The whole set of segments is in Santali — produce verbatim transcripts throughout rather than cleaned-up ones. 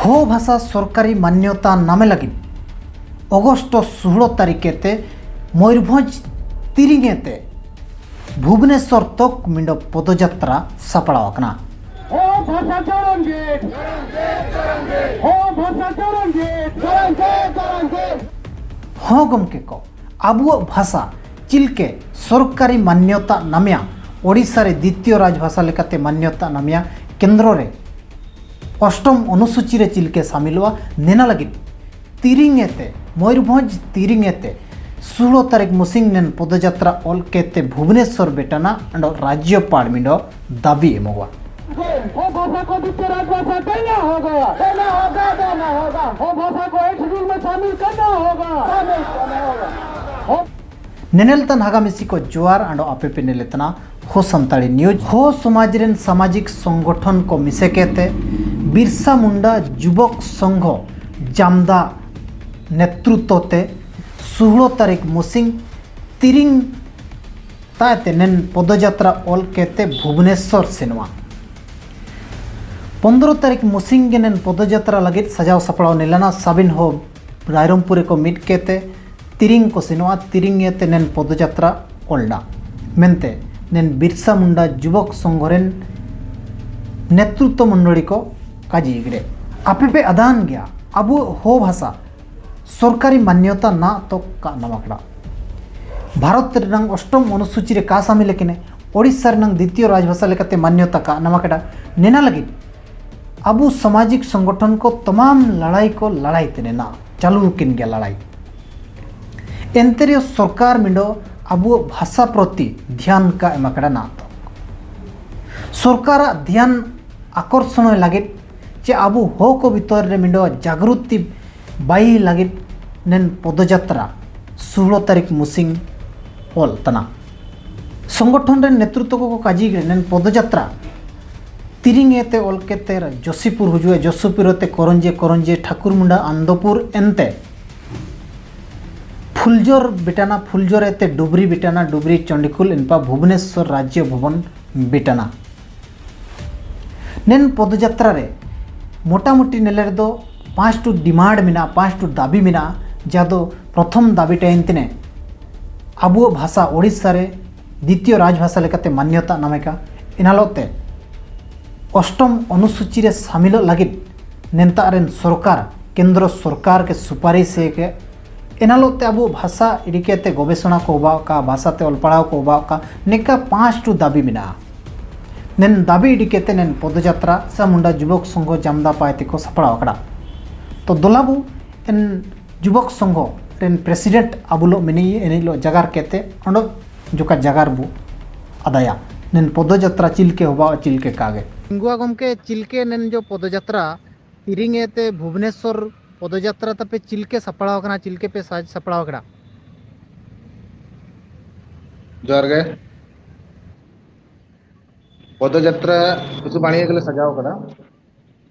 ᱦᱳ ᱵᱷᱟᱥᱟ ᱥᱚᱨᱠᱟᱨᱤ ᱢᱟᱱᱭᱚᱛᱟ ᱱᱟᱢᱮ ᱞᱟᱹᱜᱤᱫ ᱚᱜᱚᱥᱴ ᱥᱳᱦᱞᱳ ᱛᱟᱹᱨᱤᱠᱷ ᱛᱮ ᱢᱚᱭᱩᱨᱵᱷᱚᱸᱡᱽ ᱛᱤᱨᱤᱝ ᱛᱮ ᱵᱷᱩᱵᱽᱱᱮᱥᱚᱨ ᱛᱚᱠ ᱢᱤᱸᱰᱚ ᱯᱚᱫᱚᱡᱟᱛᱨᱟ ᱥᱟᱯᱲᱟᱣ ᱟᱠᱟᱱᱟ᱾ ᱦᱚ ᱵᱷᱟᱥᱟ ᱡᱚᱲᱚᱱ ᱜᱮ, ᱦᱚ ᱵᱷᱟᱥᱟ ᱡᱚᱲᱚᱱ ᱜᱮ, ᱦᱚᱸ ᱜᱚᱢᱠᱮ ᱠᱚ, ᱟᱵᱚᱣᱟᱜ ᱵᱷᱟᱥᱟ ᱪᱤᱞᱠᱮ ᱥᱚᱨᱠᱟᱨᱤ ᱢᱟᱱᱭᱚᱛᱟ ᱱᱟᱢᱮᱭᱟ, ᱳᱰᱤᱥᱟ ᱨᱮ ᱫᱤᱛᱤᱭᱚ ᱨᱟᱡᱽᱵᱷᱟᱥᱟ ᱞᱮᱠᱟᱛᱮ ᱢᱟᱱᱭᱚᱛᱟ ᱱᱟᱢᱮᱭᱟ, ᱠᱮᱱᱫᱨᱚ ᱨᱮ ᱚᱥᱴᱚᱢ ᱚᱱᱩᱥᱩᱪᱤ ᱨᱮ ᱪᱤᱞᱠᱮ ᱥᱟᱢᱤᱞᱚᱜᱼᱟ, ᱱᱮᱱᱟ ᱞᱟᱹᱜᱤᱫ ᱛᱤᱨᱤᱝ ᱮᱛᱮ, ᱢᱚᱭᱩᱨᱵᱷᱚᱸᱡᱽ ᱛᱤᱨᱤᱝ ᱮᱛᱮ ᱥᱩᱦᱲᱚ ᱛᱟᱹᱨᱤᱠᱷ ᱢᱩᱥᱤᱝ ᱱᱮᱱ ᱯᱚᱫᱚᱡᱟᱛᱨᱟ ᱚᱞ ᱠᱮᱛᱮ ᱵᱷᱩᱵᱽᱱᱮᱥᱚᱨ ᱵᱮᱴᱟᱱᱟ ᱟᱸᱰᱚ ᱨᱟᱡᱽᱭᱚᱯᱟᱲ ᱢᱤᱸᱰᱚ ᱫᱟᱵᱤ ᱮᱢᱚᱜᱼᱟ᱾ हो भाषा को द्वितीय राजभाषा देना होगा, देना होगा, देना होगा। हो भाषा को एट शेड्यूल में शामिल करना होगा, शामिल करना होगा। हो ᱱᱮᱱᱮᱞ ᱛᱟᱱ ᱦᱟᱜᱟ ᱢᱤᱥᱤ ᱠᱚ ᱡᱚᱣᱟᱨ ᱟᱸᱰᱚ ᱟᱯᱮ ᱯᱮ ᱱᱮᱞᱮ ᱛᱟᱱᱟ ᱦᱳ ᱥᱟᱱᱛᱟᱲᱤ ᱱᱤᱭᱩᱡᱽ᱾ ᱦᱳ ᱥᱚᱢᱟᱡᱽ ᱨᱮᱱ ᱥᱟᱢᱟᱡᱤᱠ ᱥᱚᱝᱜᱚᱴᱷᱚᱱ ᱠᱚ ᱢᱤᱥᱮ ᱠᱮᱛᱮ ᱵᱤᱨᱥᱟ ᱢᱩᱱᱰᱟ ᱡᱩᱵᱚᱠ ᱥᱚᱝᱜᱷᱚ ᱡᱟᱢᱫᱟ ᱱᱮᱛᱨᱩᱛᱛᱚ ᱛᱮ ᱥᱩᱦᱲᱚ ᱛᱟᱹᱨᱤᱠᱷ ᱢᱩᱥᱤᱝ ᱛᱤᱨᱤᱝ ᱛᱟᱭᱛᱮ ᱱᱮᱱ ᱯᱚᱫᱚᱡᱟᱛᱨᱟ ᱚᱞ ᱠᱮᱛᱮ ᱵᱷᱩᱵᱽᱱᱮᱥᱚᱨ ᱥᱮᱱᱚᱜᱼᱟ᱾ ᱯᱚᱱᱫᱽᱨᱚ ᱛᱟᱹᱨᱤᱠᱷ ᱢᱩᱥᱤᱝ ᱜᱮ ᱱᱮᱱ ᱯᱚᱫᱚᱡᱟᱛᱨᱟ ᱞᱟᱹᱜᱤᱫ ᱥᱟᱡᱟᱣ ᱥᱟᱯᱲᱟᱣ ᱱᱮᱞᱟᱱᱟ ᱥᱟᱵᱤᱱ ᱦᱚ ᱨᱟᱭᱨᱚᱝᱯᱩᱨ ᱨᱮᱠᱚ ᱢᱤᱫ ᱠᱮᱛᱮ ᱛᱤᱨᱤᱝ ᱠᱚ ᱥᱮᱱᱚᱜᱼᱟ᱾ ᱛᱤᱨᱤᱝ ᱮᱛᱮ ᱱᱮᱱ ᱯᱚᱫᱚᱡᱟᱛᱨᱟ ᱚᱞᱰᱟ ᱢᱮᱱᱛᱮ ᱱᱮᱱ ᱵᱤᱨᱥᱟ ᱢᱩᱱᱰᱟ ᱡᱩᱵᱚᱠ ᱥᱚᱝᱜᱷᱚ ᱨᱮᱱ ᱱᱮᱛᱨᱩᱛᱛᱚ ᱢᱚᱱᱰᱚᱞᱤ ᱠᱚ ᱠᱟᱡᱤ ᱜᱤᱰᱮ᱾ ᱟᱯᱮ ᱯᱮ ᱟᱫᱟᱱ ᱜᱮᱭᱟ ᱟᱵᱚ ᱦᱳ ᱵᱷᱟᱥᱟ ᱥᱚᱨᱠᱟᱨᱤ ᱢᱟᱱᱭᱚᱛᱟ ᱱᱟ ᱛᱚᱠ ᱠᱟ ᱱᱟᱢᱟᱠᱲᱟ᱾ ᱵᱷᱟᱨᱚᱛ ᱨᱮᱱᱟᱝ ᱚᱥᱴᱚᱢ ᱚᱱᱩᱥᱩᱪᱤ ᱨᱮ ᱠᱟ ᱥᱟᱢᱤᱞ ᱠᱤᱱᱮ ᱳᱰᱤᱥᱟ ᱨᱮᱱᱟᱝ ᱫᱤᱛᱤᱭᱚ ᱨᱟᱡᱽᱵᱷᱟᱥᱟ ᱞᱮᱠᱟᱛᱮ ᱢᱟᱱᱭᱚᱛᱟ ᱠᱟ ᱱᱟᱢᱟᱠᱲᱟ᱾ ᱱᱮᱱᱟ ᱞᱟᱹᱜᱤᱫ ᱟᱵᱚ ᱥᱟᱢᱟᱡᱤᱠ ᱥᱚᱝᱜᱚᱴᱷᱚᱱ ᱠᱚ ᱛᱟᱢᱟᱢ ᱞᱟᱲᱟᱭ ᱠᱚ ᱞᱟᱲᱟᱭ ᱛᱮᱱᱮᱱᱟ, ᱪᱟᱞᱩ ᱠᱤᱱ ᱜᱮᱭᱟ ᱞᱟᱲᱟᱭ᱾ ᱮᱱᱛᱮ ᱨᱮᱦᱚᱸ ᱥᱚᱨᱠᱟᱨ ᱢᱤᱸᱰᱚ ᱟᱵᱚᱣᱟᱜ ᱵᱷᱟᱥᱟ ᱯᱨᱚᱛᱤ ᱫᱷᱮᱭᱟᱱ ᱠᱟ ᱮᱢᱟ ᱠᱟᱫᱟ ᱱᱟ ᱛᱚᱠ᱾ ᱥᱚᱨᱠᱟᱨᱟᱜ ᱫᱷᱮᱭᱟᱱ ᱟᱠᱚᱨᱥᱚᱱ ᱞᱟᱹᱜᱤᱫ ᱪᱮ ᱟᱵᱚ ᱦᱚ ᱠᱚ ᱵᱷᱤᱛᱚᱨ ᱨᱮ ᱢᱤᱸᱰᱚ ᱡᱟᱜᱽᱨᱩᱛᱤ ᱵᱟᱭ ᱞᱟᱹᱜᱤᱫ ᱱᱮᱱ ᱯᱚᱫᱚᱡᱟᱛᱨᱟ ᱥᱩᱦᱲᱚ ᱛᱟᱹᱨᱤᱠᱷ ᱢᱩᱥᱤᱝ ᱚᱞ ᱛᱟᱱᱟ᱾ ᱥᱚᱝᱜᱚᱴᱷᱚᱱ ᱨᱮᱱ ᱱᱮᱛᱨᱩᱛᱛᱚ ᱠᱚᱠᱚ ᱠᱟᱡᱤ ᱜᱮ ᱱᱮᱱ ᱯᱚᱫᱚᱡᱟᱛᱨᱟ ᱛᱤᱨᱤᱝ ᱮᱛᱮ ᱚᱞ ᱠᱮᱛᱮ ᱡᱚᱥᱤᱯᱩᱨ ᱦᱩᱡᱩᱜᱼᱟ, ᱡᱚᱥᱤᱯᱩᱨ ᱮᱛᱮ ᱠᱚᱨᱚᱧᱡᱮ, ᱠᱚᱨᱚᱧᱡᱮ ᱴᱷᱟᱠᱩᱨ ᱢᱩᱸᱰᱟ ᱟᱱᱫᱚᱯᱩᱨ ᱮᱱᱛᱮ ᱯᱷᱩᱞᱡᱚᱨ ᱵᱮᱴᱟᱱᱟ, ᱯᱷᱩᱞᱡᱚᱨ ᱮᱛᱮ ᱰᱩᱵᱨᱤ ᱵᱮᱴᱟᱱᱟ, ᱰᱩᱵᱨᱤ ᱪᱚᱱᱰᱤᱠᱷᱩᱞ ᱮᱱᱯᱟ ᱵᱷᱩᱵᱽᱱᱮᱥᱚᱨ ᱨᱟᱡᱽᱭᱚ ᱵᱷᱚᱵᱚᱱ ᱵᱮᱴᱟᱱᱟ᱾ ᱱᱮᱱ ᱯᱚᱫᱚᱡᱟᱛᱨᱟ ᱨᱮ ᱢᱚᱴᱟᱢᱩᱴᱤ ᱱᱮᱞᱮ ᱨᱮᱫᱚ ᱯᱟᱸᱪᱴᱩ ᱰᱤᱢᱟᱱᱰ ᱢᱮᱱᱟᱜᱼᱟ, ᱯᱟᱸᱪᱴᱩ ᱫᱟᱹᱵᱤ ᱢᱮᱱᱟᱜᱼᱟ, ᱡᱟᱦᱟᱸ ᱫᱚ ᱯᱨᱚᱛᱷᱚᱢ ᱫᱟᱹᱵᱤ ᱴᱟᱭᱤᱱ ᱛᱤᱱᱟᱹᱜ ᱟᱵᱚᱣᱟᱜ ᱵᱷᱟᱥᱟ ᱳᱰᱤᱥᱟ ᱨᱮ ᱫᱤᱛᱤᱭᱚ ᱨᱟᱡᱽ ᱵᱷᱟᱥᱟ ᱞᱮᱠᱟᱛᱮ ᱢᱟᱱᱭᱚᱛᱟ ᱱᱟᱢᱮᱠᱟ᱾ ᱮᱱᱟᱞᱚᱜ ᱛᱮ ᱚᱥᱴᱚᱢ ᱚᱱᱩᱥᱩᱪᱤ ᱨᱮ ᱥᱟᱢᱤᱞᱚᱜ ᱞᱟᱹᱜᱤᱫ ᱱᱮᱱᱛᱟᱜ ᱨᱮᱱ ᱥᱚᱨᱠᱟᱨ, ᱠᱮᱱᱫᱨᱚ ᱥᱚᱨᱠᱟᱨ ᱠᱮ ᱥᱩᱯᱟᱨᱤᱥ ᱦᱮ ᱠᱮ ᱮᱱᱟᱞᱚᱜ ᱛᱮ ᱟᱵᱚ ᱵᱷᱟᱥᱟ ᱤᱫᱤ ᱠᱟᱛᱮ ᱜᱚᱵᱮᱥᱚᱱᱟ ᱠᱚ ᱦᱚᱵᱟᱣ ᱠᱟ, ᱵᱷᱟᱥᱟ ᱛᱮ ᱚᱞ ᱯᱟᱲᱦᱟᱣ ᱠᱚ ᱦᱚᱵᱟᱣ ᱠᱟ, ᱱᱮᱠᱟ ᱯᱟᱸᱪᱴᱩ ᱫᱟᱹᱵᱤ ᱢᱮᱱᱟᱜᱼᱟ᱾ ᱱᱮᱱ ᱫᱟᱹᱵᱤ ᱤᱫᱤ ᱠᱟᱛᱮ ᱱᱮᱱ ᱯᱚᱫᱚᱡᱟᱛᱨᱟ ᱥᱮ ᱢᱩᱱᱰᱟ ᱡᱩᱵᱚᱠ ᱥᱚᱝᱜᱷᱚ ᱡᱟᱢᱫᱟ ᱯᱟᱭ ᱛᱮᱠᱚ ᱥᱟᱯᱲᱟᱣ ᱟᱠᱟᱫᱟ᱾ ᱛᱚ ᱫᱚᱞᱟᱵᱩ ᱮᱱ ᱡᱩᱵᱚᱠ ᱥᱚᱝᱜᱷᱚ ᱨᱮᱱ ᱯᱨᱮᱥᱤᱰᱮᱱᱴ ᱟᱵᱩᱞᱚᱜ ᱢᱮᱱᱟᱭ ᱮᱱ ᱦᱤᱞᱳᱜ ᱡᱟᱜᱟᱨ ᱠᱮᱛᱮ ᱚᱸᱰᱮ ᱡᱚᱠᱟ ᱡᱟᱜᱟᱨ ᱵᱩ ᱟᱫᱟᱭᱟ᱾ ᱱᱮᱱ ᱯᱚᱫᱚᱡᱟᱛᱨᱟ ᱪᱤᱞᱠᱮ ᱦᱚᱵᱟᱣ ᱪᱤᱞᱠᱮ ᱠᱟᱜᱮ᱾ ᱛᱤᱸᱜᱩᱣᱟ ᱜᱚᱢᱠᱮ, ᱪᱤᱞᱠᱮ ᱱᱮᱱ ᱡᱚ ᱯᱚᱫᱚᱡᱟᱛᱨᱟ ᱛᱤᱨᱤᱝ ᱮ ᱛᱮ ᱵᱷᱩᱵᱽᱱᱮᱥᱚᱨ ᱯᱚᱫᱚᱡᱟᱛᱨᱟ ᱛᱟᱯᱮ ᱪᱤᱞᱠᱮ ᱥᱟᱯᱲᱟᱣ ᱠᱟᱱᱟ, ᱪᱤᱞᱠᱮ ᱯᱮ ᱥᱟᱡᱽ ᱥᱟᱯᱲᱟᱣ ᱠᱟᱱᱟ? ᱡᱚᱦᱟᱨ ᱜᱮ᱾ ᱯᱚᱫᱚᱡᱟᱛᱨᱟ ᱠᱤᱪᱷᱩ ᱵᱟᱲᱤᱭᱟᱹ ᱜᱮᱞᱮ ᱥᱟᱡᱟᱣ ᱠᱟᱫᱟ᱾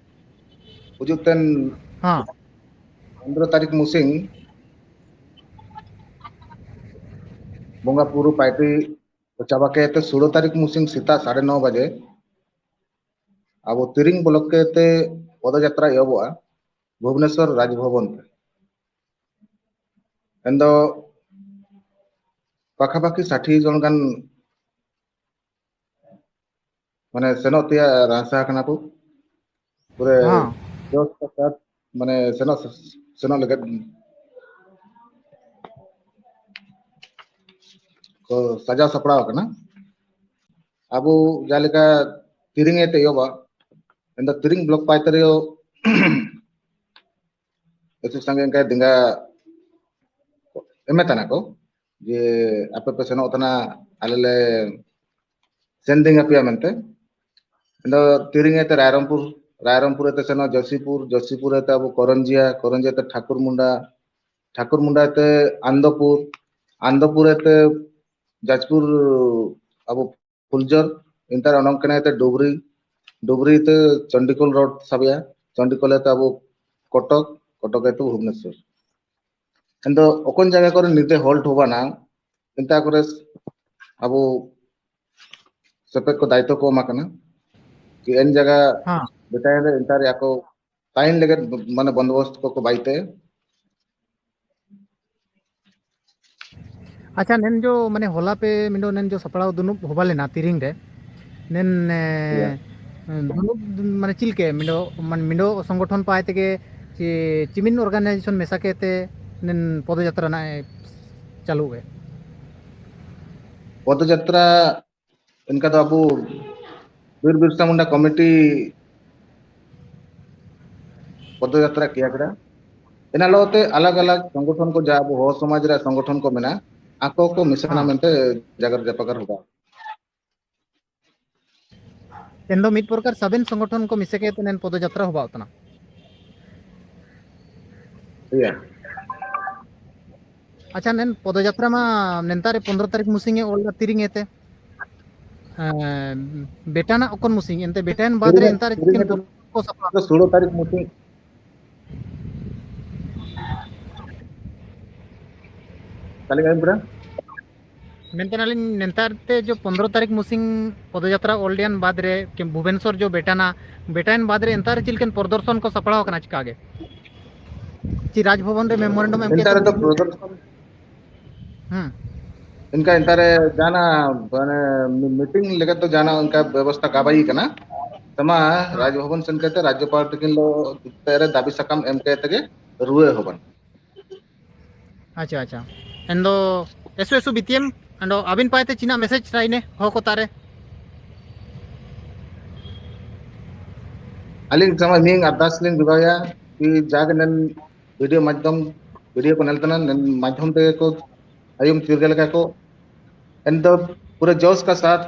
ᱦᱩᱡᱩᱜ ᱛᱮᱱ ᱦᱮᱸ᱾ ᱯᱚᱱᱫᱽᱨᱚ ᱛᱟᱹᱨᱤᱠᱷ ᱢᱩᱥᱤᱝ ᱵᱚᱸᱜᱟ ᱯᱩᱨᱩ ᱯᱟᱭᱴᱤ ᱪᱟᱵᱟ ᱠᱮᱛᱮ ᱥᱳᱞᱳ ᱛᱟᱹᱨᱤᱠᱷ ᱢᱩᱥᱤᱝ ᱥᱮᱛᱟᱜ ᱥᱟᱲᱮ ᱱᱚ ᱵᱟᱡᱮ ᱟᱵᱚ ᱛᱤᱨᱤᱝ ᱵᱞᱚᱠ ᱛᱮ ᱯᱚᱫᱚᱡᱟᱛᱨᱟ ᱮᱦᱚᱵᱚᱜᱼᱟ ᱵᱷᱩᱵᱽᱱᱮᱥᱚᱨ ᱨᱟᱡᱽ ᱵᱷᱚᱵᱚᱱ ᱛᱮ᱾ ᱮᱱᱫᱚ ᱯᱟᱠᱷᱟᱯᱟᱠᱷᱤ ᱥᱟᱴᱷᱤ ᱡᱚᱱ ᱜᱟᱱ ᱢᱟᱱᱮ ᱥᱮᱱᱚᱜ ᱛᱮᱭᱟᱜ ᱨᱟᱥᱟ ᱠᱟᱱᱟ ᱠᱚ᱾ ᱯᱩᱨᱟᱹ ᱦᱮᱸ᱾ ᱡᱳᱨ ᱥᱳᱨ ᱢᱟᱱᱮ ᱥᱮᱱᱚᱜ, ᱥᱮᱱᱚᱜ ᱞᱟᱹᱜᱤᱫ ᱠᱚ ᱥᱟᱡᱟᱣ ᱥᱟᱯᱲᱟᱣ ᱟᱠᱟᱱᱟ᱾ ᱟᱵᱚ ᱡᱟᱦᱟᱸ ᱞᱮᱠᱟ ᱛᱤᱨᱤᱝ ᱮ ᱛᱮᱭᱚᱵᱟ, ᱮᱱᱫᱚ ᱛᱤᱨᱤᱝ ᱵᱞᱚᱠ ᱯᱟᱭᱛᱟᱨᱤᱭᱚ ᱮᱥᱩ ᱥᱟᱸᱜᱮ ᱮᱱᱠᱟ ᱫᱮᱸᱜᱟ ᱮᱢᱮ ᱛᱟᱦᱮᱱᱟ ᱠᱚ ᱡᱮ ᱟᱯᱮ ᱯᱮ ᱥᱮᱱᱚᱜ ᱛᱟᱦᱮᱱᱟ, ᱟᱞᱮ ᱞᱮ ᱥᱮᱱ ᱫᱮᱸᱜᱟ ᱯᱮᱭᱟ ᱢᱮᱱᱛᱮ᱾ ᱮᱱᱫᱚ ᱛᱤᱨᱤᱝ ᱮ ᱛᱮ ᱨᱟᱭᱨᱚᱝᱯᱩᱨ, ᱨᱟᱭᱨᱚᱝᱯᱩᱨ ᱮ ᱛᱮ ᱥᱮᱱᱚᱜ ᱡᱚᱥᱤᱯᱩᱨ, ᱡᱚᱥᱤᱯᱩᱨ ᱮ ᱛᱮ ᱟᱵᱚ ᱠᱚᱨᱚᱱᱡᱤᱭᱟ, ᱠᱚᱨᱚᱱᱡᱤᱭᱟ ᱛᱮ ᱴᱷᱟᱠᱩᱨ ᱢᱩᱱᱰᱟ, ᱴᱷᱟᱠᱩᱨ ᱢᱩᱱᱰᱟ ᱛᱮ ᱟᱱᱫᱚᱯᱩᱨ, ᱟᱱᱫᱚᱯᱩᱨ ᱛᱮ ᱡᱟᱡᱽᱯᱩᱨ ᱟᱵᱚ ᱯᱷᱩᱞᱡᱚᱨ, ᱤᱱᱛᱟᱨ ᱚᱱᱚᱝ ᱠᱟᱱᱟ ᱛᱮ ᱰᱩᱵᱨᱤ, ᱰᱩᱵᱨᱤ ᱛᱮ ᱪᱚᱱᱰᱤᱠᱳᱞ ᱨᱳᱰ ᱥᱟᱵᱮᱭᱟ, ᱪᱚᱱᱰᱤᱠᱳᱞ ᱛᱮ ᱟᱵᱚ ᱠᱚᱴᱚᱠ, ᱠᱚᱴᱚᱠ ᱛᱮ ᱵᱷᱩᱵᱽᱱᱮᱥᱚᱨ᱾ ᱮᱱᱫᱚ ᱚᱠᱚᱱ ᱡᱟᱭᱜᱟ ᱠᱚᱨᱮ ᱱᱤᱛᱮ ᱦᱚᱞᱴ ᱦᱚᱵᱟᱱᱟ, ᱮᱱᱛᱟ ᱠᱚᱨᱮ ᱟᱵᱚ ᱥᱮᱯᱮᱫ ᱠᱚ ᱫᱟᱭᱤᱛᱛᱚ ᱠᱚ ᱮᱢᱟ ᱠᱟᱱᱟ ᱠᱤ ᱮᱱ ᱡᱟᱭᱜᱟ ᱦᱮᱸ᱾ ᱵᱮᱴᱟᱭᱮᱱ ᱨᱮ ᱮᱱᱛᱟᱨ ᱟᱠᱚ ᱛᱟᱦᱮᱱ ᱞᱟᱹᱜᱤᱫ ᱢᱟᱱᱮ ᱵᱚᱱᱫᱳᱵᱚᱥᱛ ᱠᱚᱠᱚ ᱵᱟᱭᱛᱮ᱾ ᱟᱪᱪᱷᱟ, ᱱᱮᱱ ᱡᱚ ᱢᱟᱱᱮ ᱦᱚᱞᱟ ᱯᱮ ᱢᱤᱸᱰᱚ ᱱᱮᱱ ᱡᱚ ᱥᱟᱯᱲᱟᱣ ᱫᱩᱱᱩᱵ ᱦᱚᱵᱟ ᱞᱮᱱᱟ ᱛᱤᱨᱤᱝ ᱨᱮ᱾ ᱱᱮᱱ ᱮ, ᱫᱩᱱᱩᱵ ᱢᱟᱱᱮ ᱪᱤᱞᱠᱮ ᱢᱤᱸᱰᱚ ᱢᱟᱱᱮ ᱢᱤᱸᱰᱚ ᱥᱚᱝᱜᱚᱴᱷᱚᱱ ᱯᱟᱭ ᱛᱮᱜᱮ ᱪᱮ ᱪᱤᱢᱤᱱ organization ᱢᱮᱥᱟ ᱠᱮᱛᱮ ᱱᱮᱱ ᱯᱚᱫᱚᱡᱟᱛᱨᱟ ᱱᱟᱜ ᱮ ᱪᱟᱹᱞᱩ ᱮ? ᱯᱚᱫᱚᱡᱟᱛᱨᱟ ᱮᱱᱠᱟ ᱫᱚ ᱟᱵᱚ ᱵᱤᱨ ᱵᱤᱨᱥᱟ ᱢᱩᱱᱰᱟ ᱠᱚᱢᱤᱴᱤ ᱯᱚᱫᱚᱡᱟᱛᱨᱟ ᱠᱮᱭᱟ ᱠᱮᱫᱟ᱾ ᱮᱱᱟ ᱞᱚ ᱛᱮ ᱟᱞᱟᱜ ᱟᱞᱟᱜ ᱥᱚᱝᱜᱚᱴᱷᱚᱱ ᱠᱚ ᱡᱟ ᱟᱵᱚ ᱦᱚᱲ ᱥᱚᱢᱟᱡᱽ ᱨᱮ ᱥᱚᱝᱜᱚᱴᱷᱚᱱ ᱠᱚ ᱢᱮᱱᱟᱜᱼᱟ, ᱟᱠᱚ ᱠᱚ ᱢᱮᱥᱟ ᱦᱮᱸ᱾ ᱢᱮᱱᱛᱮ ᱡᱟᱜᱟᱨ ᱡᱟᱯᱟᱜᱟᱨ ᱦᱚᱵᱟ᱾ ᱮᱱ ᱫᱚ ᱢᱤᱫ ᱯᱨᱚᱠᱟᱨ ᱥᱟᱵᱮᱱ ᱥᱚᱝᱜᱚᱴᱷᱚᱱ ᱠᱚ ᱢᱮᱥᱟ ᱠᱮᱛᱮ ᱱᱮᱱ ᱯᱚᱫᱚᱡᱟᱛᱨᱟ ᱦᱚᱵᱟᱣ ᱛᱟᱱᱟ᱾ ᱤᱭᱟ᱾ ᱟᱪᱪᱷᱟ, ᱱᱮᱱ ᱯᱚᱫᱚᱡᱟᱛᱨᱟ ᱢᱟ ᱱᱮᱱᱛᱟ ᱨᱮ ᱯᱚᱱᱫᱽᱨᱚ ᱛᱟᱹᱨᱤᱠᱷ ᱢᱩᱥᱤᱝ ᱮ ᱚᱞ ᱛᱤᱨᱤᱝ ᱮᱛᱮ᱾ ᱮᱸ, ᱵᱮᱴᱟᱱᱟᱜ ᱚᱠᱚᱱ ᱢᱩᱥᱤᱝ ᱮᱱᱛᱮ ᱵᱮᱴᱟᱭᱮᱱ ᱵᱟᱫ ᱨᱮ ᱮᱱᱛᱟ ᱨᱮ ᱪᱮᱫ ᱠᱚ ᱥᱟᱯᱲᱟᱣ? ᱥᱳᱞᱳ ᱛᱟᱹᱨᱤᱠᱷ ᱢᱩᱥᱤᱝ ᱛᱟᱞᱤᱧ ᱟᱭᱩᱵ ᱵᱮᱲᱟ᱾ ᱢᱮᱱᱛᱮ ᱱᱟᱞᱤᱧ ᱱᱮᱱᱛᱟᱨ ᱛᱮ ᱡᱚ ᱯᱚᱱᱫᱽᱨᱚ ᱛᱟᱹᱨᱤᱠᱷ ᱢᱩᱥᱤᱝ ᱯᱚᱫᱚᱡᱟᱛᱨᱟ ᱚᱞ ᱰᱤᱭᱟᱱ ᱵᱟᱫ ᱨᱮ ᱠᱤ ᱵᱷᱩᱵᱮᱱᱥᱚᱨ ᱡᱚ ᱵᱮᱴᱟᱱᱟ, ᱵᱮᱴᱟᱭᱮᱱ ᱵᱟᱫ ᱨᱮ ᱮᱱᱛᱟᱨ ᱪᱮᱫ ᱞᱮᱠᱟᱱ ᱯᱨᱚᱫᱚᱨᱥᱚᱱ ᱠᱚ ᱥᱟᱯᱲᱟᱣ ᱠᱟᱱᱟ ᱪᱤᱠᱟ ᱜᱮ? ᱪᱮ ᱨᱟᱡᱽᱵᱷᱚᱵᱚᱱ ᱨᱮ memorandum ᱮᱢ ᱮᱱᱛᱟᱨ ᱠᱮᱫ ᱨᱮᱫᱚ ᱯᱨᱚᱫᱚᱨᱥᱚᱱ ᱦᱩᱸ᱾ ᱤᱱᱠᱟ ᱮᱱᱛᱟᱨᱮ ᱡᱟᱦᱟᱱᱟᱜ ᱢᱟᱱᱮ ᱢᱤᱴᱤᱝ ᱞᱮᱠᱟ ᱫᱚ ᱡᱟᱦᱟᱱᱟᱜ ᱚᱱᱠᱟ ᱵᱮᱵᱚᱥᱛᱷᱟ ᱠᱟ ᱵᱟᱭ ᱠᱟᱱᱟ᱾ ᱛᱟᱢᱟ ᱨᱟᱡᱽᱵᱷᱚᱵᱚᱱ ᱥᱮᱱ ᱠᱟᱛᱮ ᱨᱟᱡᱽᱭᱚᱯᱟᱞ ᱛᱟᱹᱠᱤᱱ ᱞᱚ ᱨᱮ ᱫᱟᱹᱵᱤ ᱥᱟᱠᱟᱢ ᱮᱢ ᱠᱟᱛᱮ ᱜᱮ ᱨᱩᱣᱟᱹᱲ ᱦᱚᱵᱚᱱ᱾ ᱟᱪᱪᱷᱟ, ᱟᱪᱪᱷᱟ᱾ ᱮᱱᱫᱚ ᱮᱥᱚ ᱮᱥᱚ ᱵᱤᱛᱤᱭᱮᱢ ᱮᱱᱫᱚ ᱟᱹᱵᱤᱱ ᱯᱟᱭᱛᱮ ᱪᱤᱱᱟᱜ message ᱨᱟᱭᱱᱮ ᱦᱚ ᱠᱚ ᱛᱟᱨᱮ? ᱟᱹᱞᱤᱧ ᱥᱟᱢᱟᱝ ᱢᱤᱫ ᱟᱨᱫᱟᱥ ᱞᱤᱧ ᱡᱚᱜᱟᱣᱭᱟ ᱠᱤ ᱡᱟᱜᱮ ᱱᱮᱱ video ᱢᱟᱫᱽᱫᱷᱚᱢ, video ᱠᱚ ᱧᱮᱞ ᱛᱟᱦᱮᱱᱟ, ᱱᱮᱱ ᱢᱟᱫᱽᱫᱷᱚᱢ ᱛᱮᱜᱮ ᱠᱚ ᱟᱭᱩᱢ ᱪᱤᱨᱜᱟᱹᱞ ᱞᱮᱠᱟ ᱠᱚ ᱮᱱᱫᱚ ᱯᱩᱨᱟᱹ ᱡᱳᱥ ᱠᱟ ᱥᱟᱛ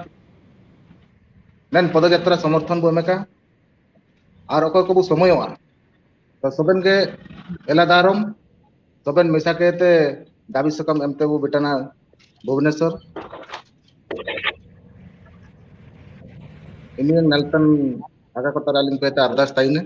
ᱱᱮᱱ ᱯᱚᱫᱚᱡᱟᱛᱨᱟ ᱥᱚᱢᱚᱨᱛᱷᱚᱱ ᱵᱚ ᱮᱢᱮᱠᱟ᱾ ᱟᱨ ᱚᱠᱚᱭ ᱠᱚᱵᱚ ᱥᱚᱢᱚᱭᱚᱜᱼᱟ, ᱛᱚ ᱥᱚᱵᱮᱱ ᱜᱮ ᱮᱞᱟ ᱫᱟᱨᱚᱢ, ᱥᱚᱵᱮᱱ ᱢᱮᱥᱟ ᱠᱟᱛᱮ ᱫᱟᱹᱵᱤ ᱥᱟᱠᱟᱢ ᱮᱢ ᱛᱮᱵᱚ ᱵᱮᱴᱟᱱᱟ ᱵᱷᱩᱵᱽᱱᱮᱥᱚᱨ᱾ ᱤᱱᱤᱭᱟᱹ ᱱᱮᱞᱥᱚᱱ ᱟᱜᱟ ᱠᱚ ᱛᱟᱨᱟ ᱞᱤᱧ ᱯᱮ ᱛᱮ ᱟᱨᱫᱟᱥ ᱛᱟᱭᱱᱟ᱾